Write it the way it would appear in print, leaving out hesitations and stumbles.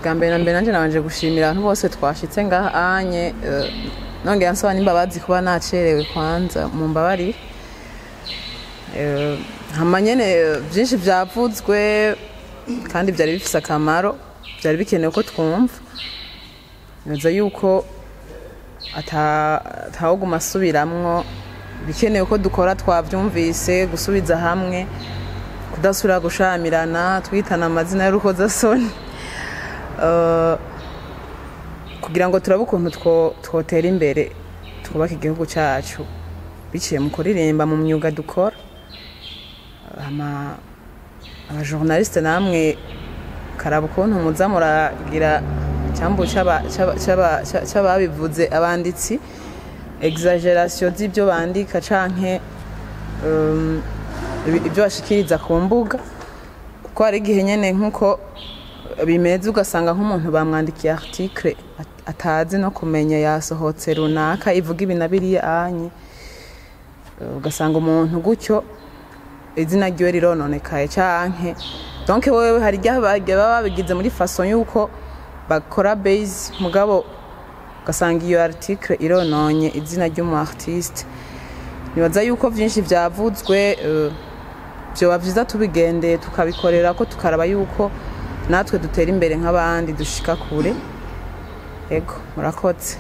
Bwa mbere na mbere, nanje nabanje gushimira abantu bose twashitse ngaha anye, nongera nsaba n'imbabazi kuba nacerewe. Kwanza mumbabarire. Hama nyene vyinshi vyavuzwe kandi vyari bifise akamaro, vyari bikenewe ko twumva. Nibaza yuko atawuguma asubiramwo bikenewe ko dukora. Twavyumvise: gusubiza hamwe, kudasubira gushamirana, twitana amazina y'urukozasoni, kugira ngo turabe ukuntu twotera imbere, twubake igihugu cacu biciye mu kuririmba, mu myuga dukora. Hama abajournaliste namwe, karaba ukuntu muza muragira cyambu c'ababivuze, abanditsi, exagération z'ibyo bandika canke ibyo bashikiriza ku mbuga, kuko hari igihe nyene nk'uko bimeze ugasanga nk'umuntu bamwandikiye article atazi no kumenya yasohotse runaka ivuga ibi na biriya anye, ugasanga umuntu gutyo izina ryiwe rirononekaye. Canke donc wewe hari igihe baba babigize muri façon yuko bakora base, mugabo ugasanga iyo article irononye izina ry'umu artiste. Nibaza yuko vyinshi vyavuzwe, vyoba vyiza tubigendeye, tukabikorera ko, tukaraba yuko natwe dutera imbere nk'abandi, dushika kure. Ego, murakoze.